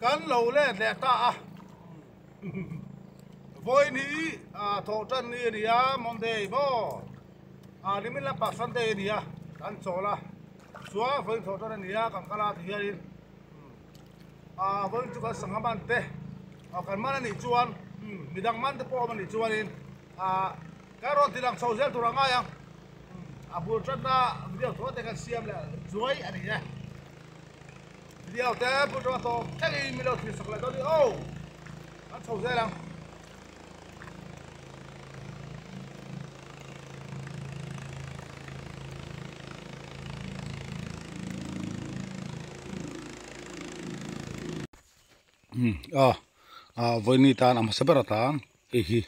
Kan lo let leh ta a, vawiin hi thawh tan ni a ni a, Monday maw nimin lamah Sunday a ni a, kan chawl a, chuan vawiin thawh tan a ni a, kan kal a ti hianin vawiin chu kan sangha man te kan man a nih chuan midang man te pawh awm a nih chuanin kan rawn ti lang chho zel tur a ngai ang, a bul tanna video thaw te kan siam leh zuai a ni e. Video te pu tawng tawp thlengin min lo thlir sak leh dawn i aw kan chho zel ang. A vawiini tan a hmasa ber atan hei hi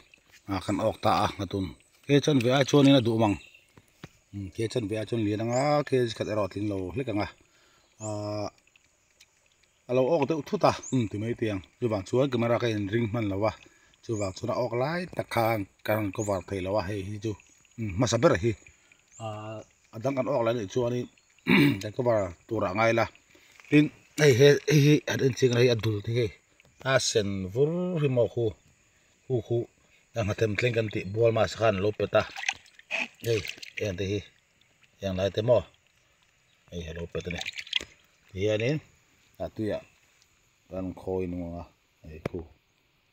kan awk ta a nghatun he chuan ve ai chuanin a duh awm ang. Ke chan ve ah chuan lian anga kg khat erawh a tling lo hlek ang a ahh a lo awk deuh thut a ti mai teh ang chuvang chuan camera ka in ring hman lo a chuvang chuan a awk lai tak khan ka rawn cover thei lo a hei hi chu hmasa ber hi ahh a dang kan awk lai anih chuanin kan cover tur ah ngai ila tin hei he hei hi han en chiang ila hei a dul te hi a sen vur hi maw khu. Hu khu a nghathem thleng kan tih bual mask khan alo pet a hei heng te hi heng lai te maw hei alo pet a ni tihianin a tuiah kan khawi nung ang a hei khu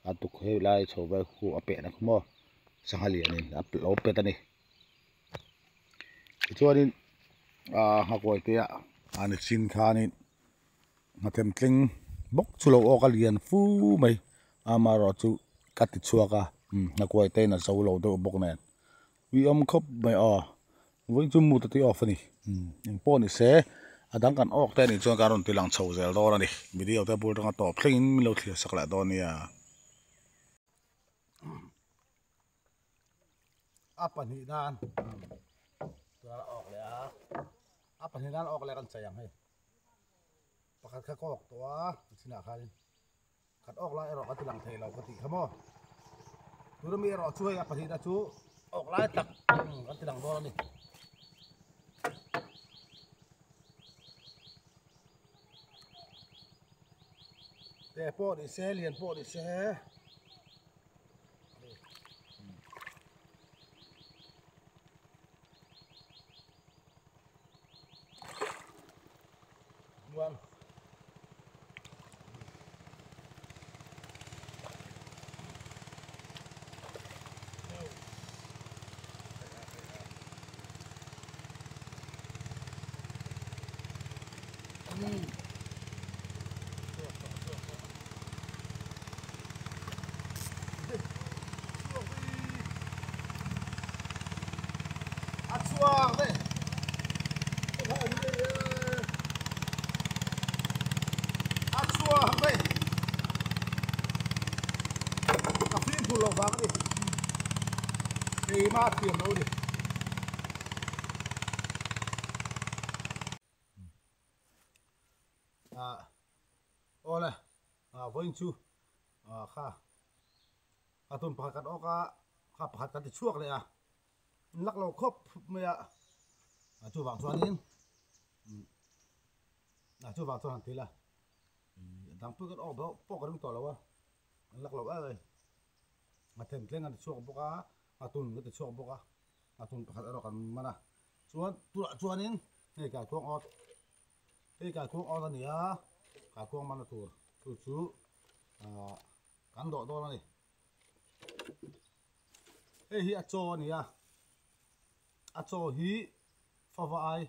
a tuk hei lai chho vel khu a pehna khu maw sangha lianin a lo pet a ni tichuanin ah nghakuai te ah a ni chin khanin. Nghathem tling bawk chu lo awk a lian fu mai amaherawh chu ka ti chhuak a nghakuai te in a zo lo deuh bawk nen ui awm khawp mai aw vawiin chu mood a ti off a ni engpawh ni se a dang kan awk te anih chuan kan rawn ti lang chho zel dawn a ni video te bul atanga tawp thlengin min lo thlir sak leh dawn nia. A pahnih nan chuan a awk leh a a pahnih nan awk leh kan chei ang hei. Pakhat kha ka awk tawh a, a chinah khanin khat awk lai erawh ka ti lang thei lo ka tih kha maw. Tuna mi erawh chu hei a pahnihna chu awk lai tak kan ti lang dawn a ni. Te pawh ni se, lian pawh ni se. Chuan A chhuak daih. A chhuak daih. Ka fimkhur lo vang a ni. Keimah thiam lo a ni. Awle vawiin chu kha a tun pakhat kan awk a kha pakhat kan ti chhuak leh a. Lak lo khawp mai a, a chuvang chuanin a chuvang chuan han ti ila a dang pawh kan awk pawh ka ring tawh lo a, an lak lo em em a them thleng an ti chhuak bawk a, a tun an ti chhuak bawk a, a tun pakhat erawh kan man a, chuan tunah chuanin hei kaikuang awt hei kaikuang awt a ni a, kaikuang man na tur chu chu ah kan dawh dawn a ni. Hei hi a chaw a ni a, a chaw hi favai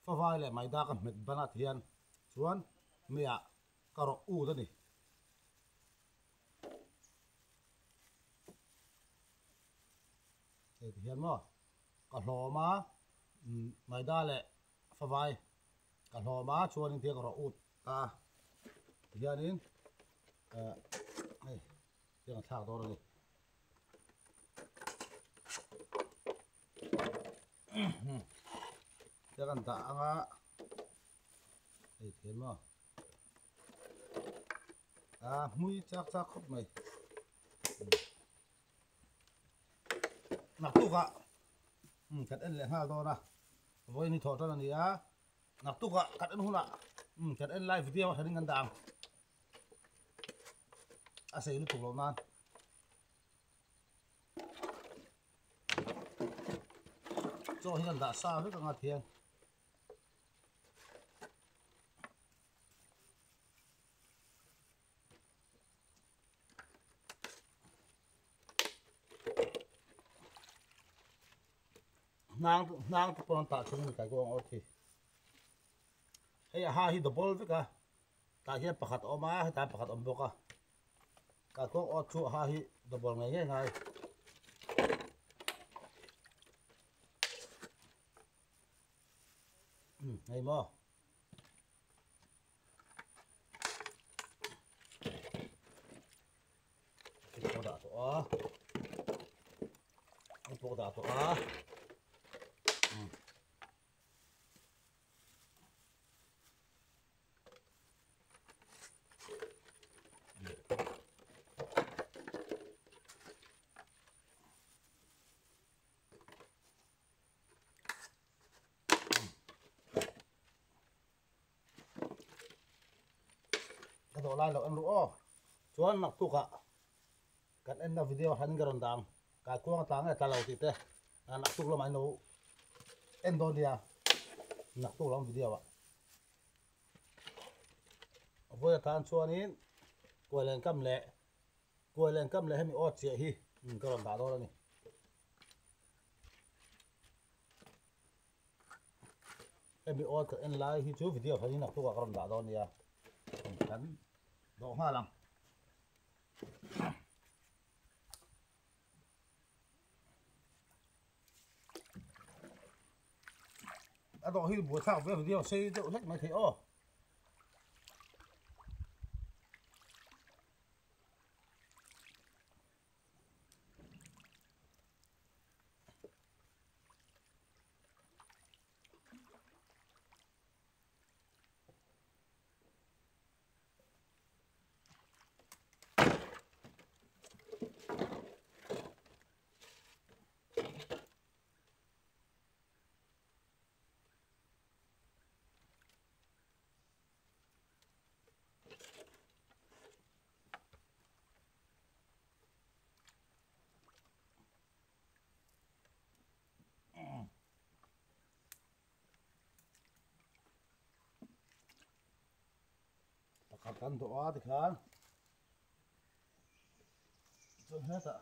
favai leh maida ka hmet ban ah hian chuan meiah ka rawh ut a ni. Hei ti hian maw ka hlawm a maida leh favai ka hlawm a chuanin tiang ka rawh ut ta tihianin eh hei. Tiang a thlak dawn a ni. Tiang an dah anga hei thian maw. A hmui chak chak khawp mai. Naktukah kan en leh nghal dawn a. Vawiin hi thawh tan a ni a. Naktukah kan en hunah kan en live video a thanin kan dah ang. A sei lutuk loh nan. Chaw hi kan dah sa vek anga thian. Hnang hnang te pawh an tah chhung a ni kai kawng awt hi. Hei a ha hi double vek a tah hian pakhat a awm a hetah hian pakhat a awm bawk a kai kawng awt chu a ha hi double ngei ngei ngai. Hei maw. Pawh dah tawh a pawh dah tawh a. Ka dawh lai loh en ru aw. Chuan naktukah kan enna video han ka rawn dang. Kai kuang a tla nge tla lo tih te naktuk lamah in lo en dawn nia naktuk lam video ah. Vawi atan chuanin kuailen kam leh kuailen kam leh hemi aw chiah hi ka rawn dah dawn a ni. Hemi aw ka en lai hi chu video khanin naktuk ah ka rawn dah dawn nia kan dawh nghal ang. A dawh hi buaithlak ve video sei deuh hlek mai thei aw. Pakhat kan dawh a tikhan chuan hetah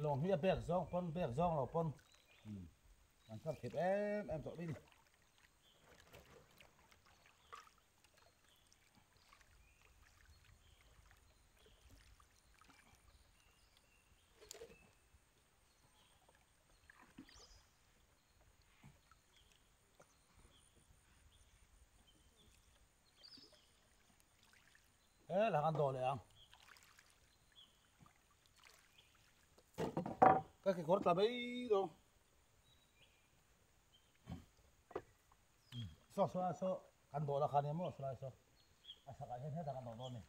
Lawng hi a bek zawng pawn bek zawng lo pawn an kap thip em em tawh mai a ni. He lah kan dawh leh ang. Ka kekawr tla mai dawn. Saw saw saw kan dawh la kha nia maw saw saw. A sakah hian hetah kan dawh dawn a ni.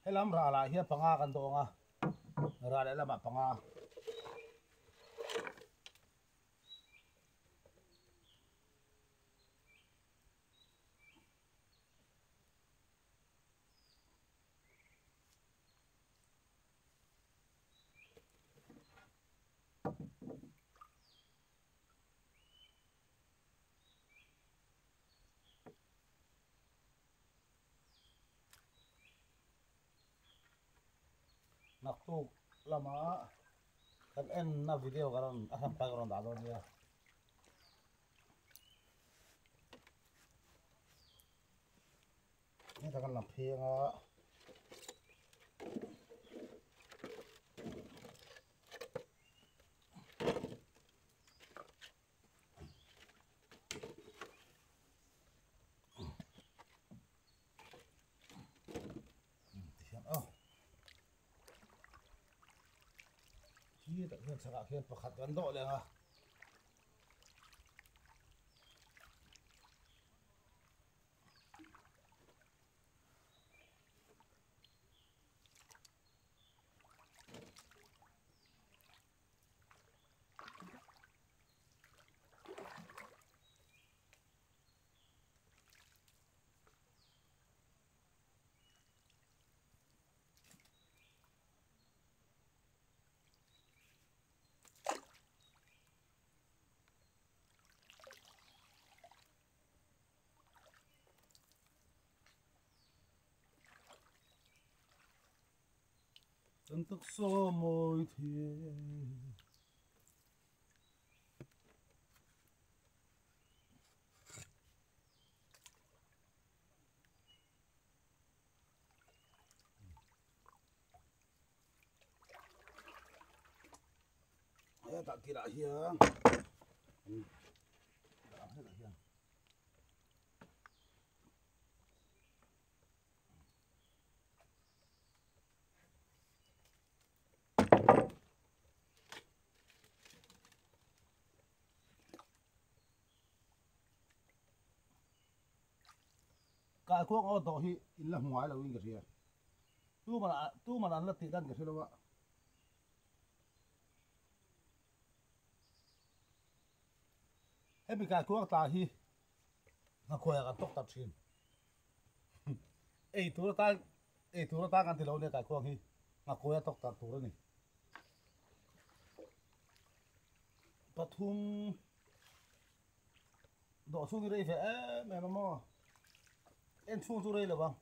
Helam ralah hian panga kan dawng a, ral lehlamah panga. Naktuk lama kan en na video ka rawn a hran pai ka rawn dah dawn nia. Heta kan lang pheng a. Khian chhakah khian pakhat kan dawh leh ang a. Kan taksa mawi thei. Hetah tirah hian hetah hian Kai kuang aw dawh hi in la hmu ngai lo in ka hria. Tuman tuman an la tih dan ka hre lo a. Hemi kai kuang tla hi nghakhuai ah kan tawk tak thin. Ei tur atan ei tur atan kan ti lo nia kai kuang hi nghakhuai a tawk tak tur a ni. Pathum Dawh chhung hi rei ve em em a maw? En chhung chu rei lo ang.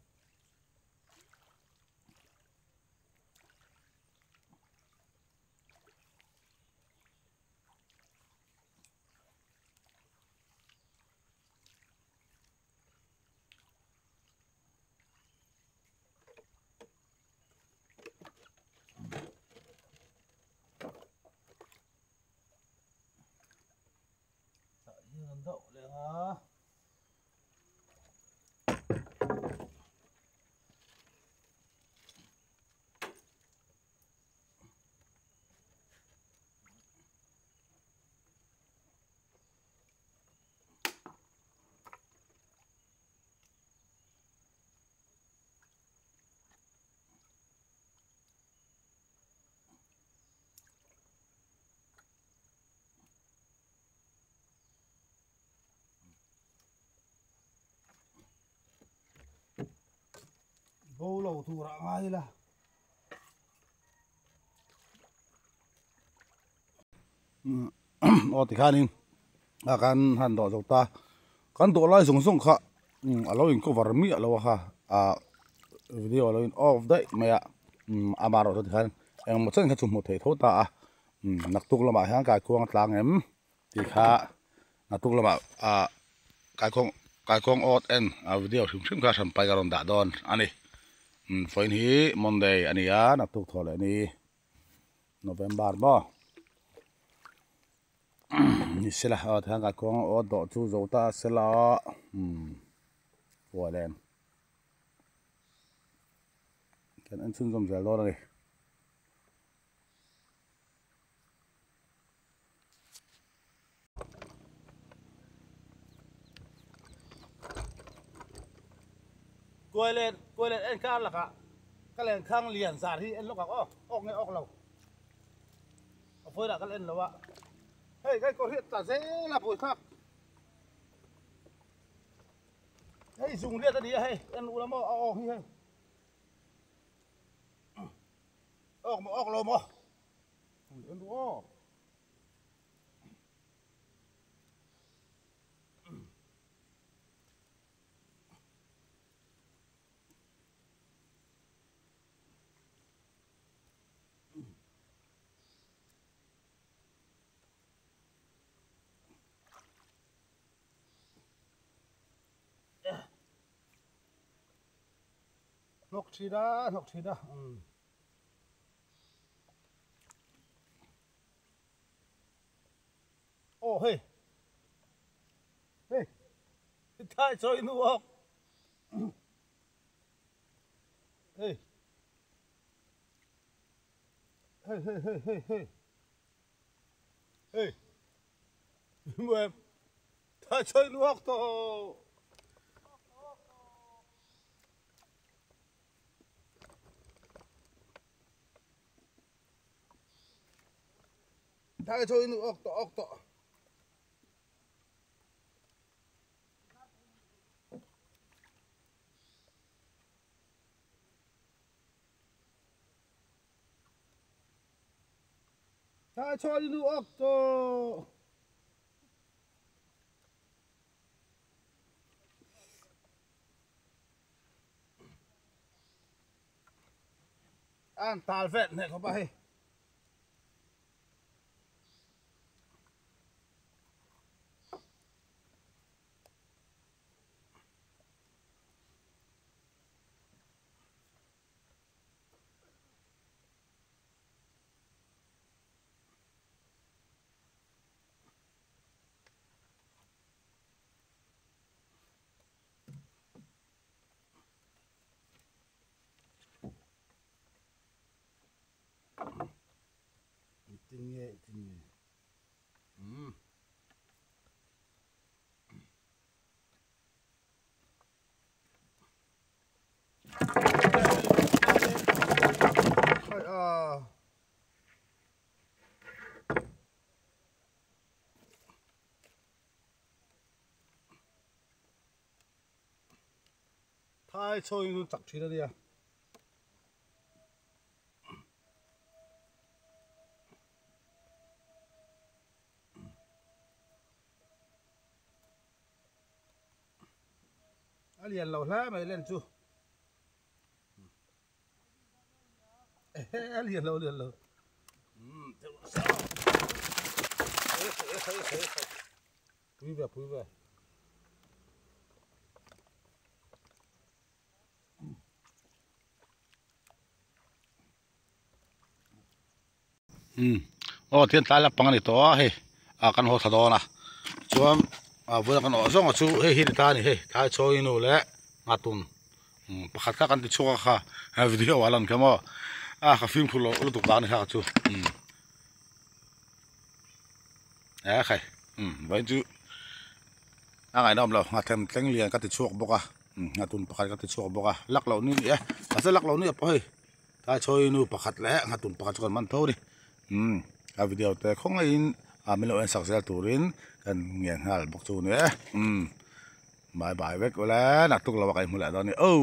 Tah hian an deuh leh ang a. Bo lo tur ah ngai ila. Aw tikhanin a kan han dawh zo ta kan dawh lai zawng zawng kha a lo in cover miah lo a kha ah video a lo in off daih mai a amaherawhchu tikhan engemaw chen kha chu hmuh theih tho ta a. Naktuk lamah hian kaikuang a tlang em tih kha naktuk lamah ah kaikuang kaikuang awt en a video hrim hrim kha hran pai ka rawn dah dawn a ni vawiin hi Monday a ni a naktuk thaw leh a ni November maw ni sela aw tihian kaikuang awt dawh chu zo ta sela hual em kan en chhunzawm zel dawn a ni. Kuailen kuailen en kar lakah ka lenkhang lian zar hi en lawk ang aw awk nge awk lo a vawilah ka la en lo a hei kai kawr hi a tla zel a buaithlak hei zung liat a ni a hei en ula maw a awk hi hei. Awk maw awk lo maw en duh aw. Hnawk thin a hnawk thin a umm. Aw hei hei thai chawi nu awk hei hei hei hei hei hei. Hei Muem Thai chawi nu awk tawh. Thai chawi nu awk tawh awk tawh. Thai chawi nu awk tawh. An tal vet hneh khawp a hei. Tin nge tin nge. Um. Ai a. Thai chawi in chak thin a nia. A lian lo hle mai len chu. A lian lo lian lo. Pui ve pui ve. Um aw tihian tlai lampang a ni tawh a hei ah kan haw thla dawn a chuan ah vawiin kan awh zawng a chu hei hi ni ta a ni hei tlai chawi nu leh nghatun um pakhat kha kan ti chhuak a kha he video ah lan kha maw a ka fimkhur loh lutuk dan a ni kha chu um e khai um vawiin chu a ngaihnawm lo nghathem thleng lian ka ti chhuak bawk a um nghatun pakhat ka ti chhuak bawk a lak loh ni a ni e mahse lak loh ni ah pawh hei. Tlai chawi nu pakhat leh nghatun pakhat chu kan man tho a ni umm a video te khawngaihin ah min lo en sak zel turin kan ngen nghal bawk chu a ni e umm bye bye vek ula naktuk lo ah kan inhmu leh dawn a ni aw.